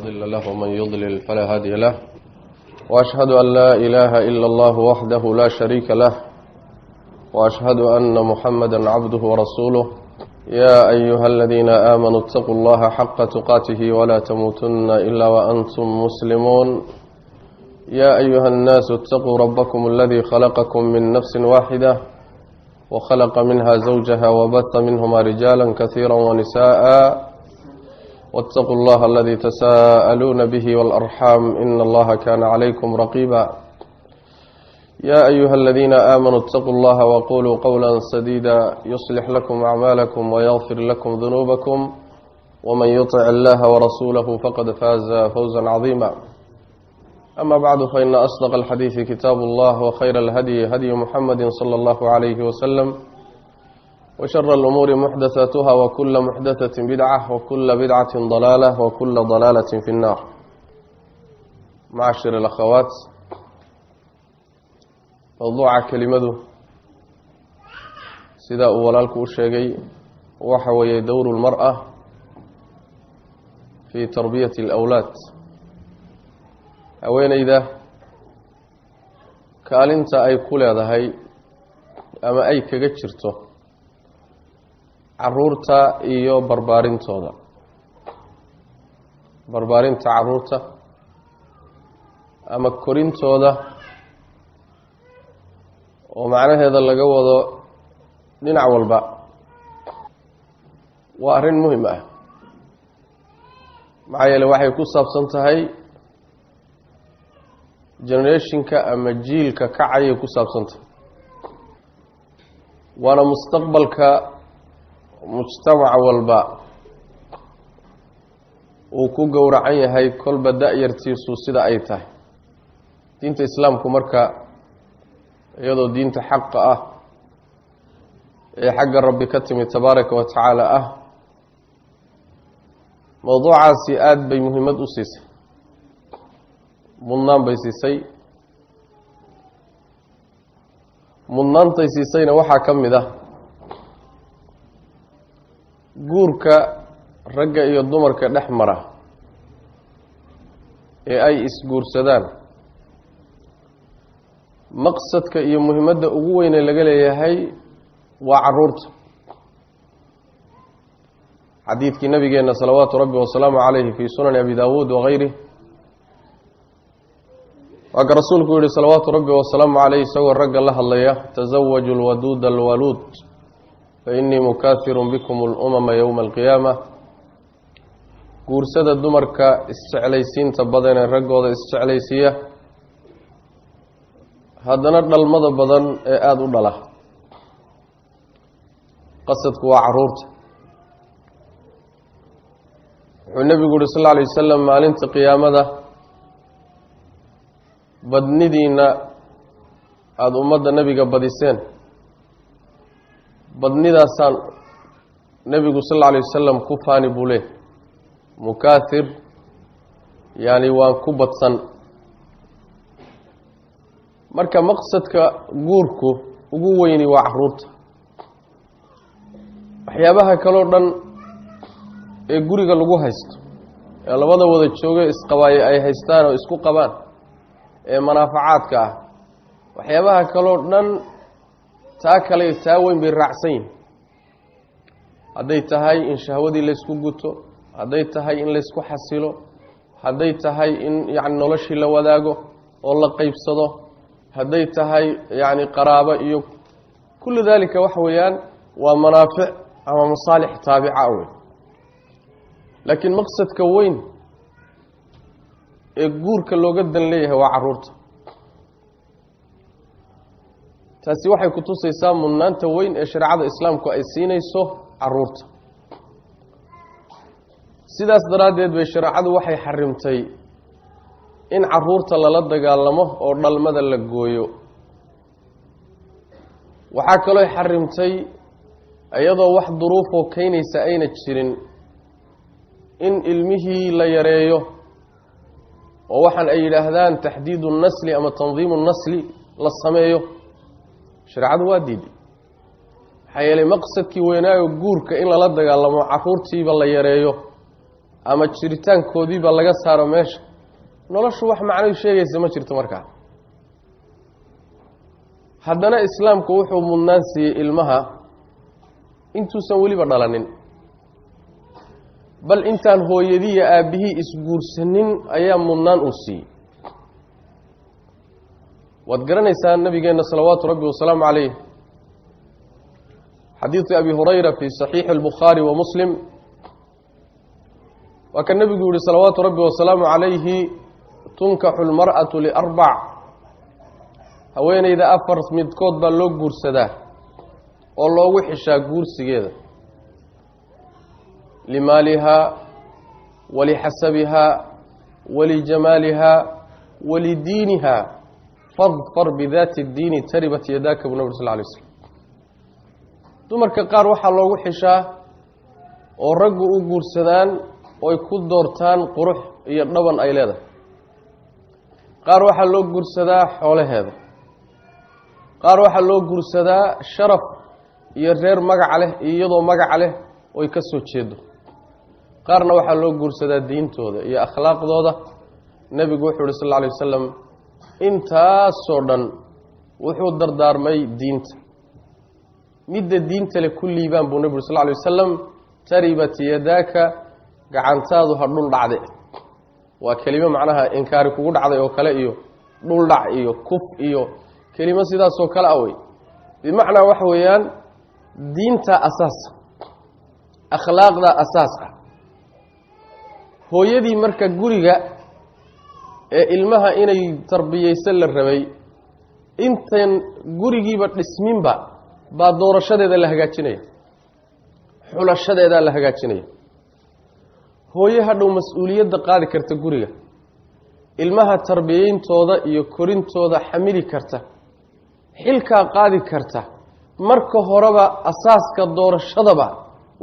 مضل له ومن يضلل فلا هادي له، وأشهد أن لا إله إلا الله وحده لا شريك له، وأشهد أن محمدا عبده ورسوله. يا أيها الذين آمنوا اتقوا الله حق تقاته ولا تموتن إلا وأنتم مسلمون. يا أيها الناس اتقوا ربكم الذي خلقكم من نفس واحدة وخلق منها زوجها وبث منهما رجالا كثيرا ونساء، واتقوا الله الذي تساءلون به والأرحام إن الله كان عليكم رقيبا. يا أيها الذين آمنوا اتقوا الله وقولوا قولا سديدا يصلح لكم أعمالكم ويغفر لكم ذنوبكم، ومن يطع الله ورسوله فقد فاز فوزا عظيما. أما بعد، فإن أصدق الحديث كتاب الله، وخير الهدي هدي محمد صلى الله عليه وسلم، وشر الأمور محدثاتها، وكل محدثة بدعة، وكل بدعة ضلالة، وكل ضلالة في النار. معاشر الأخوات، mowduuca kelimadu sida uu walaalku u sheegay waxa weeye dowru lmar'a fii tarbiyati alawlaad, haweeneyda kaalinta ay ku leedahay ama ay kaga jirto caruurta iyo barbaarintooda, barbaarinta caruurta ama korintooda, oo macnaheeda laga wado dhinac walba. Waa arrin muhim ah, maxaa yeele waxay ku saabsan tahay generationka ama jiilka kacayay ku saabsan tahay, waana mustaqbalka mujtamac walba uu ku gowracan yahay kolba da-yartiisu sida ay tahay. Diinta islaamku marka, iyadoo diinta xaqa ah ee xagga Rabbi ka timi tabaaraka wa tacaala ah, mowduucaasi aada bay muhiimad u siisay, mudnaan bay siisay. Mudnaantay siisayna waxaa ka mid ah guurka ragga iyo dumarka dhex mara ee ay isguursadaan. Maqsadka iyo muhiimadda ugu weyne laga leeyahay waa caruurta. Xadiidkii nabigeena salawaatu rabbi wasalaamu calayhi fii sunani Abi Daawuud wagayrih, waa ka rasuulku yihi salawaatu rabbi wasalaamu caleyh isagoo ragga la hadlaya: "Tasawaju lwaduuda alwaluud, fa innii mukaahirun bikum alumama yowma alqiyaama." Guursada dumarka isjeclaysiinta badan ee raggooda isjeclaysiiya, haddana dhalmada badan ee aada u dhala. Qasadku waa caruurta. Wuxuu nebigu yuhi sal alla alay wasalam: "Maalinta qiyaamada badnidiina aada ummadda nebiga badiseen, badnidaasaan nebigu sal alla alay wasalam ku faani," buu leh. Mukaahir, yani waan ku badsan. Marka maqsadka guurku ugu weyni waa caruurta. Waxyaabaha kaloo dhan ee guriga lagu haysto ee labada wada joogo isqabaaye ay haystaan oo isku qabaan ee manaafacaadka ah, waxyaabaha kaloo dhan taa kale taa weyn bay raacsan yihin. Hadday tahay in shahwadii laysku guto, hadday tahay in laysku xasilo, hadday tahay in yacni noloshii la wadaago oo la qeybsado, hadday tahay yacni qaraabo iyo kullu daalika, waxa weeyaan waa manaafic ama masaalix taabica wey. Laakiin maqsadka weyn ee guurka looga dan leeyahay waa caruurta. Taasi waxay kutusaysaa mudnaanta weyn ee shareecada islaamku ay siinayso caruurta. Sidaas daraaddeed bay shareecadu waxay xarimtay in caruurta lala dagaalamo oo dhalmada la gooyo. Waxaa kaloo xarimtay, iyadoo wax duruufoo keynaysa ayna jirin, in ilmihii la yareeyo, oo waxaan ay yidhaahdaan taxdiidu nasli ama tandiimu nasli la sameeyo. Shareecadu waa diiday, maxaa yeelay maqsadkii weynaayo guurka in lala dagaalamo, caruurtiiba la yareeyo, ama jiritaankoodiiba laga saaro meesha, noloshu wax macnoy sheegaysa ma jirto. Markaa haddana islaamku wuxuu mudnaan siiyey ilmaha intuusan weliba dhalanin, bal intaan hooyadiiyo aabbihii isguursanin ayaa mudnaan uu siiyey. Waad garanaysaa nabigeenna salawaatu rabbi wasalaamu calayh, xadiidu abi hurayra fii saxiixi albukhaari wa muslim, waa ka nebigu yihi salawaatu rabbi wasalaamu calayhi: tunkaxu lmar'atu liarbac, haweeneyda afar midkood baa loo guursadaa oo loogu xishaa guursigeeda: limaalihaa, walixasabihaa, walijamaalihaa, walidiinihaa, fadfar bidaati اddiini taribat yadaaka, buu nabig sal lay slam. Dumarka qaar waxaa loogu xishaa oo raggu u guursadaan oy ku doortaan qurux iyo dhaban ay leedahay. Qaar waxaa loo guursadaa xoolaheeda, qaar waxaa loo guursadaa sharaf iyo reer magaca leh iyo iyadoo magaca leh oy ka soo jeedo, qaarna waxaa loo guursadaa diintooda iyo akhlaaqdooda. Nebigu wuxuu uhi sal alla alay wasalam, intaasoo dhan wuxuu dardaarmay diinta, midda diinta le ku liibaan buu nebigu uri sal lla alay wasalam. Taribat yadaaka, gacantaadu ha dhul dhacde. Waa kelimo macnaha inkaari kugu dhacday oo kale, iyo dhuldhac iyo kuf iyo kelimo sidaasoo kale ah wey. Bimacnaa waxa weeyaan diinta asaasa, akhlaaqda asaas ah. Hooyadii marka guriga ee ilmaha inay tarbiyeysan la rabay, intan gurigiiba dhisminba baa doorashadeeda la hagaajinaya, xulashadeedaa la hagaajinaya. Hooye hadhow mas-uuliyadda qaadi karta guriga, ilmaha tarbiyeyntooda iyo korintooda xamili karta, xilkaa qaadi karta, marka horeba asaaska doorashadaba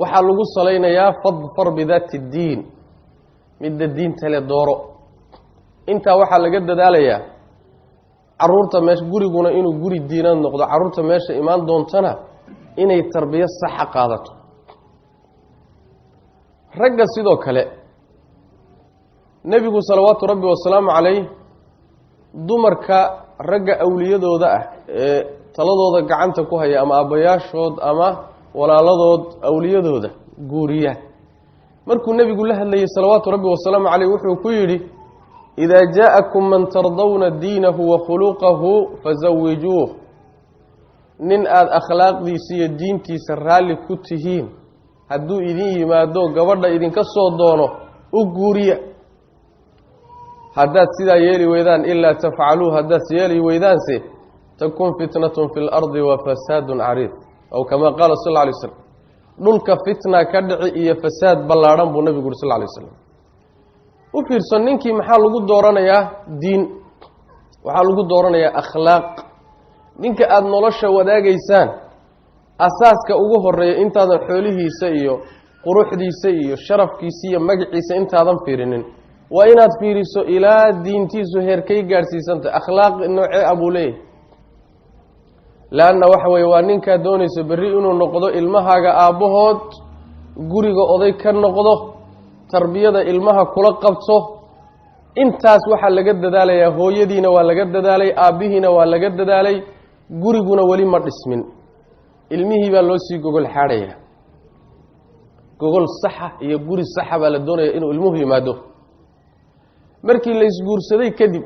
waxaa lagu salaynayaa fadfar bidaati ddiin, midda diinta le dooro. Intaa waxaa laga dadaalayaa caruurta meesha guriguna inuu guri diinaad noqdo, carruurta meesha imaan doontana inay tarbiyo saxa qaadato. Ragga sidoo kale, nebigu salawaatu rabbi wasalaamu calayh dumarka ragga awliyadooda ah ee taladooda gacanta ku haya, ama aabbayaashood ama walaaladood awliyadooda guuriya, markuu nebigu la hadlayey salawaatu rabbi wasalaamu caleyh wuxuu ku yidhi: idaa jaa'akum man tardawna diinahu wa khuluqahu fasawijuuh. Nin aada akhlaaqdiisa iyo diintiisa raalli ku tihiin hadduu idin yimaado, gabadha idinka soo doono, u guuriya. Haddaad sidaa yeeli weydaan, ilaa tafcaluu, haddaad yeeli weydaanse, takun fitnatun fi lardi wa fasaadun cariid, aw kamaa qaala sal alla alay slam. Dhulka fitna ka dhici iyo fasaad ballaadhan buu nebigu uri sal lla alay slam. U fiirso, ninkii maxaa lagu dooranayaa? Diin waxaa lagu dooranayaa, akhlaaq. Ninka aada nolosha wadaagaysaan, asaaska ugu horeeya, intaadan xoolihiisa iyo quruxdiisa iyo sharafkiisa iyo magaciisa intaadan fiirinin, waa inaad fiiriso ilaa diintiisu heerkay gaadhsiisantahy, akhlaaq noocee ah buu leeyahay. Leanna waxa weeye waa ninkaa doonayso berri inuu noqdo ilmahaaga aabbahood, guriga oday ka noqdo, tarbiyada ilmaha kula qabto. Intaas waxaa laga dadaalayaa, hooyadiina waa laga dadaalay, aabbihiina waa laga dadaalay, guriguna weli ma dhismin, ilmihii baa loo sii gogol xaadhayaa. Gogol saxa iyo guri saxa baa la doonaya inuu ilmuhu yimaado. Markii la isguursaday kadib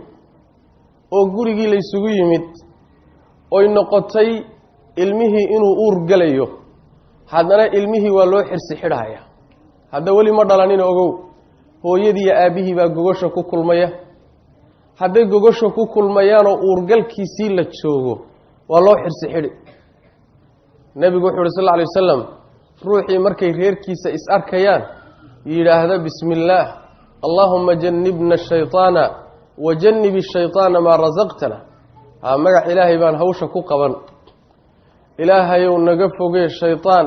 oo gurigii laysugu yimid, oy noqotay ilmihii inuu uur galayo, haddana ilmihii waa loo xirsi xidhaya. Hadda weli ma dhalanin, ogow, hooyadiiyo aabbihii baa gogosha ku kulmaya. Hadday gogosha ku kulmayaanoo uurgalkiisii la joogo, waa loo xirsi xidhi. Nebigu wuxuu uhi sal lla alay wasalam, ruuxii markay reerkiisa is arkayaan yidhaahda: "Bismi illaah, allaahuma jannibna ashaytaana wa jannibi shaytaana maa rasaqtana." Haa, magac Ilaahay baan hawsha ku qaban, Ilaahayow naga fogee shaytaan,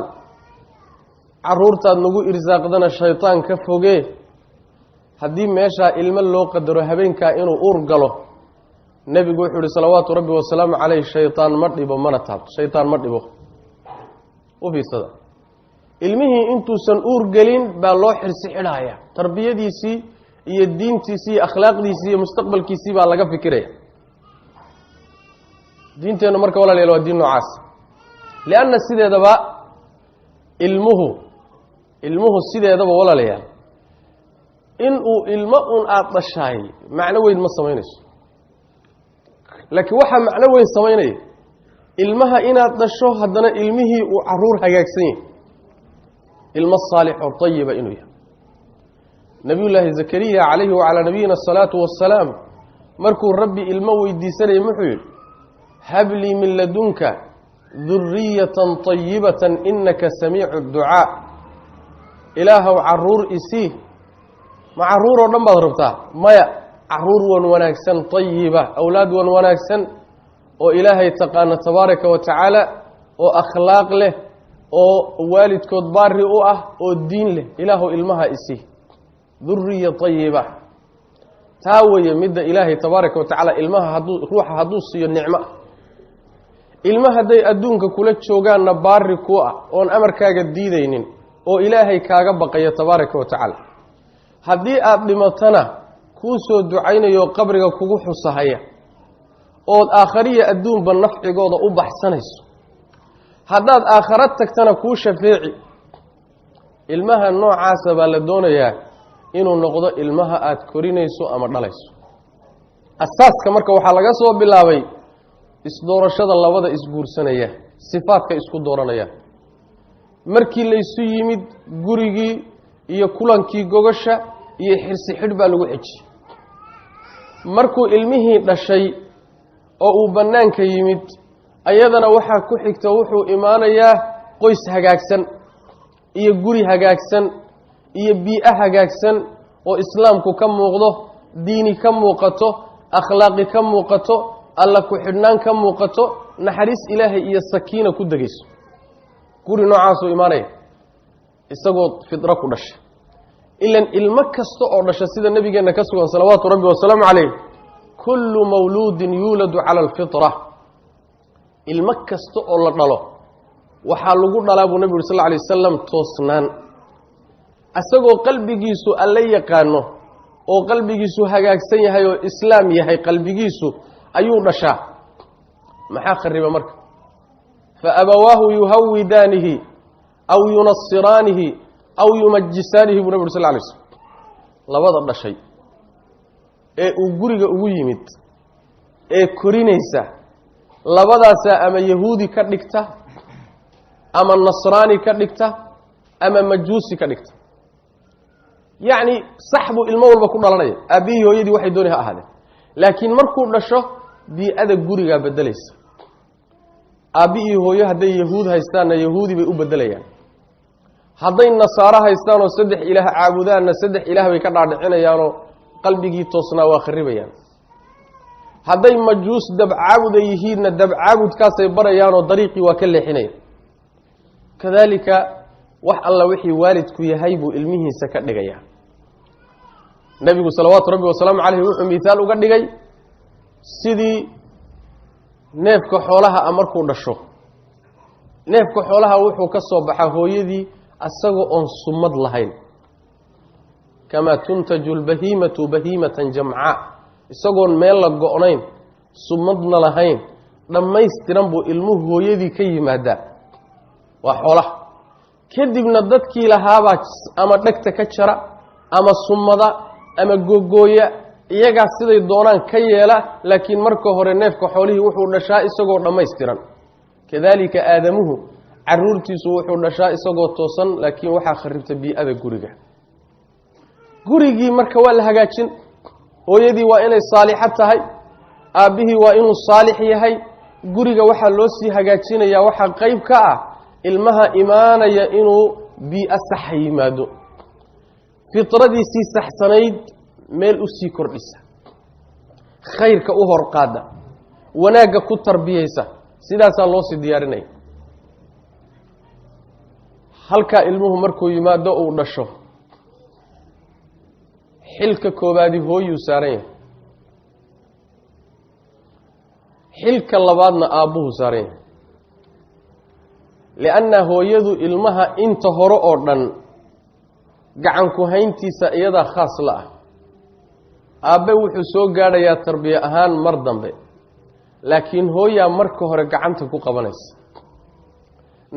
carruurtaad nagu irsaaqdana shaytaan ka fogee. Haddii meeshaa ilmo loo qadaro habeenkaa inuu uur galo, nebigu wuxuu ihi salawaatu rabbi wasalaamu caleyh, shaytaan ma dhibo mana taabto, shaytaan ma dhibo. U fiirsada. Ilmihii intuusan uur gelin baa loo xirsi xidhaya, tarbiyadiisii iyo diintiisii iyo akhlaaqdiisii iyo mustaqbalkiisii baa laga fikiraya. Diinteennu marka, walaalayaal, waa diin noocaas, lianna sideedaba ilmuhu sideedaba, walaalayaal, inuu ilmo un aada dhashaay macno weyn ma samaynayso, laakiin waxaa macno weyn samaynaya ilmaha inaad dhasho, haddana ilmihii uu caruur hagaagsan yahay, ilmo saalix oo tayiba inuu yahay. Nabiyullaahi Zakariya, calayhi wacalaa nabiyina asalaatu wassalaam, markuu Rabbi ilmo weydiisanayay, muxuu yidhi? "هب لي من لدنك ذرية طيبة إنك سميع الدعاء." Ilaahow, caruur isii. Ma caruur oo dhan baad rabtaa? Maya, caruur wan wanaagsan, tayiba, awlaad wan wanaagsan oo Ilaahay taqaano tabaaraka wa tacaala, oo akhlaaq leh, oo waalidkood baari u ah, oo diin leh. Ilaahow, ilmaha isii, ذرية طيبة. Taa weeye midda Ilaahay tabaaraka wa tacaala ilmaha hadduu ruuxa hadduu siiyo nicmo. Ilmo hadday adduunka kula joogaanna baari ku ah, oon amarkaaga diidaynin, oo Ilaahay kaaga baqaya tabaaraka wa tacaala, haddii aada dhimatana kuu soo ducaynayo, qabriga kugu xusahaya, ood aakhariya adduunba nafcigooda u baxsanayso, haddaad aakharo tagtana kuu shafeeci. Ilmaha noocaasa baa la doonayaa inuu noqdo ilmaha aada korinayso ama dhalayso. Asaaska marka waxaa laga soo bilaabay isdoorashada labada isguursanaya, sifaadka isku dooranaya. Markii laysu yimid gurigii iyo kulankii gogasha iyo xirsi xidh baa lagu xejiyey. Markuu ilmihii dhashay oo uu bannaanka yimid, ayadana waxaa ku xigta wuxuu imaanayaa qoys hagaagsan iyo guri hagaagsan iyo bii'o hagaagsan oo Islaamku ka muuqdo, diini ka muuqato, akhlaaqi ka muuqato, Alla ku xidhnaan ka muuqato, naxariis Ilaahay iyo sakiina ku degayso. Guri noocaasuu imaanaya isagoo fidro ku dhashay. Ilan ilmo kasta oo dhasha, sida Nabigeenna ka sugan salawaatu Rabbi wasalaamu calayh, كل مولود يولد على الفطرة. Ilmo kasta oo la dhalo waxaa lagu dhalaa, buu Nebigu uri sal lla alay wasalam, toosnaan, isagoo qalbigiisu Alle yaqaano oo qalbigiisu hagaagsan yahay oo Islaam yahay qalbigiisu ayuu dhashaa. Maxaa khariba marka? فأبواه يهودانه أو ينصرانه أو يمجسانه, buu Nabig uri sal lay slm. Labada dhashay ee uu guriga ugu yimid ee korinaysa, labadaasaa ama Yahuudi ka dhigta, ama Nasraani ka dhigta, ama Majuusi ka dhigta. Yacni, sax buu ilmo walba ku dhalanaya, aabbihii hooyadii waxay doonay ha ahaadeen, laakiin markuu dhasho bii-ada gurigaa beddelaysa. Aabbihii hooyo hadday Yahuud haystaanna, Yahuudi bay u beddelayaan. Hadday Nasaaro haystaanoo saddex ilaah caabudaanna, saddex ilaah bay ka dhaadhicinayaanoo qalbigii toosnaa waa kharibayaan. Hadday Majuus dabcaabuda yihiinna, dabcaabudkaasay barayaanoo dariiqii waa ka leexinaya. Kadaalika, wax alla wixii waalidku yahay buu ilmihiisa ka dhigayaa. Nebigu salawaatu Rabbi wasalaamu caleyhi wuxuu mithaal uga dhigay sidii neefka xoolaha a markuu dhasho. Neefka xoolaha wuxuu ka soo baxaa hooyadii asagoo oon sumad lahayn, كما تنتج البهيمة بهيمة جمعاء. Isagoon meel la go-nayn, sumadna lahayn, dhammaystiran buu ilmuhu hooyadii ka yimaadaa, waa xoolaha. Kadibna dadkii lahaabaa ama dhegta ka jara, ama sumada, ama gogooya, iyagaa siday doonaan ka yeela. Laakiin marka hore neefka xoolihii wuxuu dhashaa isagoo dhammaystiran. Kadaalika aadamuhu caruurtiisu wuxuu dhashaa isagoo toosan, laakiin waxaa kharibta bii-ada guriga. Gurigii marka waa la hagaajin. Hooyadii waa inay saalixo tahay, aabbihii waa inuu saalix yahay. Guriga waxaa loo sii hagaajinayaa, waxaa qeyb ka ah ilmaha imaanaya inuu bii-o saxa yimaado, fitradiisii saxsanayd meel usii kordhisa, khayrka u hor qaada, wanaagga ku tarbiyeysa. Sidaasaa loo sii diyaarinaya. Halkaa ilmuhu markuu yimaado, uu dhasho, xilka koobaadi hooyuu saaran yahay, xilka labaadna aabbuhu saaran yahay. Lianna hooyadu ilmaha inta hore oo dhan gacan ku hayntiisa iyadaa khaas la ah. Aabbe wuxuu soo gaadhayaa tarbiye ahaan mar dambe, laakiin hooyaa marka hore gacanta ku qabanaysa,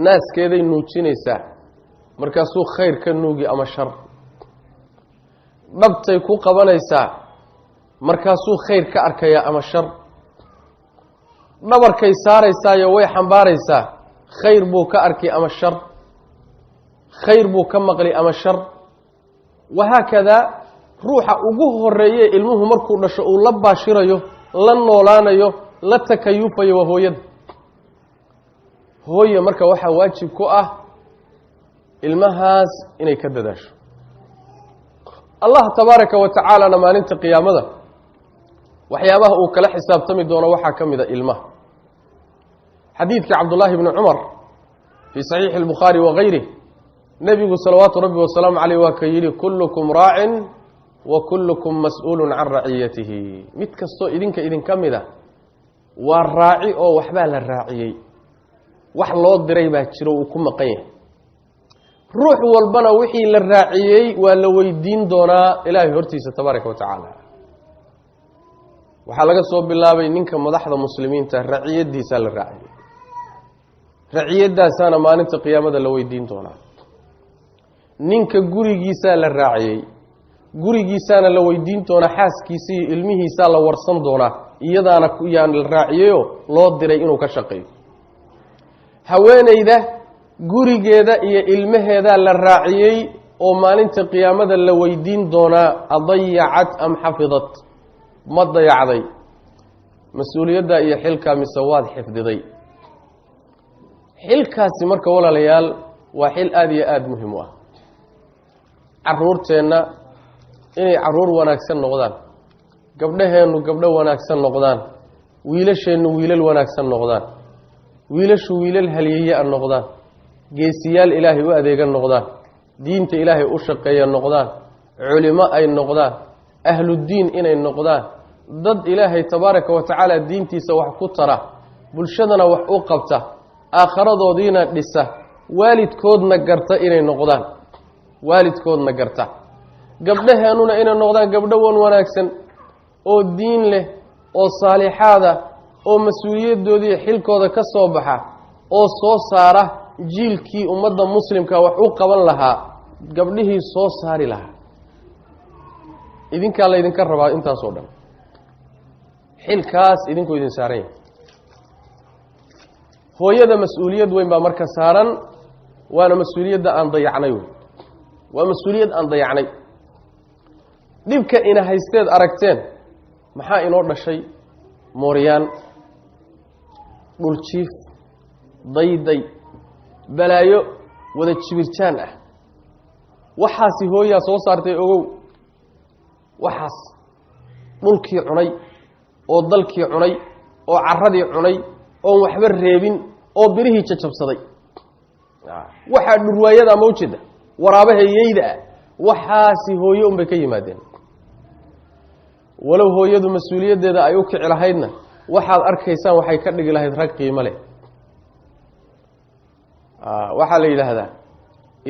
naaskeeday nuujinaysaa, markaasuu khayr ka nuugi ama shar. Dhabtay ku qabanaysaa, markaasuu khayr ka arkayaa ama shar. Dhabarkay saaraysaayo way xambaaraysaa, khayr buu ka arki ama shar, khayr buu ka maqli ama shar. Wahaakadaa ruuxa ugu horeeye ilmuhu markuu dhasho uu la baashirayo, la noolaanayo, la takayufayo waa hooyada. Hooye marka waxaa waajib ku ah ilmahaas inay ka dadaasho. Allah tabaaraka wa tacaalana maalinta qiyaamada waxyaabaha uu kala xisaabtami doono waxaa ka mid a ilmaha. Xadiidkii Cabdullaahi bni Cumar fii saxiixi اlbukhaari wagayrih, nebigu salawaatu rabbi wasalaamu caleyh waa ka yidhi: "Kullukum raacin wa kullukum mas-uulun can raciyatihi." Mid kastoo idinka idinka mid a waa raaci oo waxbaa la raaciyey, wax loo diray baa jiro, uu ku maqan yahay. Ruux walbana wixii la raaciyey waa la weydiin doonaa Ilaahay hortiisa tabaaraka wa tacaala. Waxaa laga soo bilaabay ninka madaxda muslimiinta, raciyadiisaa la raaciyey, raciyadaasaana maalinta qiyaamada la weydiin doonaa. Ninka gurigiisaa la raaciyey, gurigiisaana la weydiin doonaa, xaaskiisa iyo ilmihiisaa la warsan doonaa, iyadaana yaan la raaciyeyoo loo diray inuu ka shaqeeyo. Haweeneyda gurigeeda iyo ilmaheedaa la raaciyey oo maalinta qiyaamada la weydiin doonaa: adayacat am xafidat? Ma dayacday mas-uuliyadda iyo xilkaa mise waad xifdiday xilkaasi? Marka walaalayaal, waa xil aada iyo aada muhim u ah. Caruurteenna inay caruur wanaagsan noqdaan, gabdhaheennu gabdho wanaagsan noqdaan, wiilasheennu wiilal wanaagsan noqdaan, wiilashu wiilal halyeeye a noqdaan, geesiyaal Ilaahay u adeega noqdaan, diinta Ilaahay u shaqeeya noqdaan, culimo ay noqdaan, ahluddiin inay noqdaan, dad Ilaahay tabaaraka wa tacaala diintiisa wax ku tara, bulshadana wax u qabta, aakharadoodiina dhisa, waalidkoodna garta inay noqdaan, waalidkoodna garta. Gabdhaheennuna inay noqdaan gabdho wan wanaagsan oo diin leh oo saalixaada oo mas-uuliyaddoodii xilkooda ka soo baxa oo soo saara jiilkii ummadda muslimka wax u qaban lahaa, gabdhihii soo saari lahaa. Idinkaa laydinka rabaa intaasoo dhan, xilkaas idinkuu idin saaran yahay. Hooyada mas-uuliyad weyn baa marka saaran, waana mas-uuliyadda aan dayacnay wey, waa mas-uuliyad aan dayacnay. Dhibka ina haysteed aragteen, maxaa inoo dhashay? Mooryaan, dhuljiif, dayday, balaayo wada jibirjaan ah. Waxaasi hooyaa soo saartay, ogow. Waxaas dhulkii cunay oo dalkii cunay oo carradii cunay oon waxba reebin oo birihii jajabsaday, waxaa dhurwaayada ma ujeeda, waraabaha yeyda ah, waxaasi hooye unbay ka yimaadeen. Walow hooyadu mas-uuliyaddeeda ay u kici lahaydna, waxaad arkaysaan waxay ka dhigi lahayd rag qiimo leh. Waxaa la yidhaahdaa: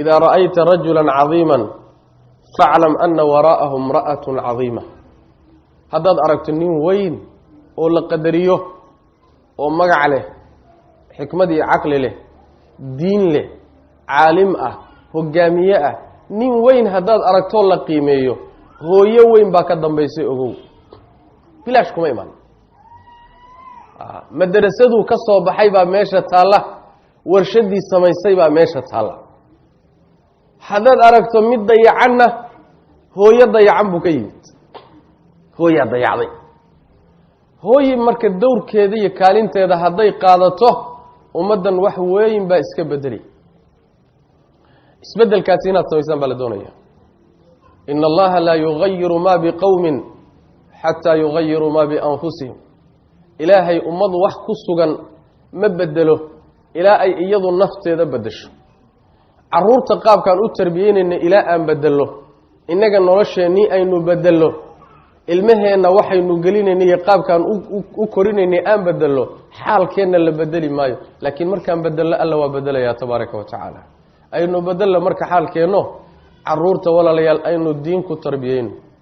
"Idaa ra'ayta rajula cadiima faclam ana waraa'ahu imra'atu cadiima." Haddaad aragto nin weyn oo la qadariyo oo magac leh, xikmad iyo caqli leh, diin leh, caalim ah, hogaamiye ah, nin weyn haddaad aragtoo la qiimeeyo, hooyo weyn baa ka dambaysay, ogow. Bilaash kuma iman. Madarasaduu ka soo baxay baa meesha taalla, warshadii samaysay baa meesha taalla. Haddaad aragto mid dayacanna, hooyo dayacan buu ka yimid, hooyaa dayacday. Hooyi marka dowrkeeda iyo kaalinteeda hadday qaadato, ummaddan wax weyn baa iska bedeli. Isbeddelkaasi inaad samaysaan baa la doonaya. "Ina Allaha laa yugayiru ma biqowmin xataa yugayiruu ma bianfusihim." Ilaahay ummad wax ku sugan ma bedelo ilaa ay iyadu nafteeda beddesho. Caruurta qaabkaan u tarbiyeynayna ilaa aan bedello, innaga nolosheennii aynu bedello. Ilmaheenna waxaynu gelinaynay iyo qaabkaan u korinaynay aan bedelno, xaalkeenna la bedeli maayo. Laakiin markaan bedelno, Alla waa bedelayaa tabaaraka wa tacaala. Aynu bedelno marka xaalkeenno. Caruurta, walaalayaal, aynu diin ku tarbiyeyno.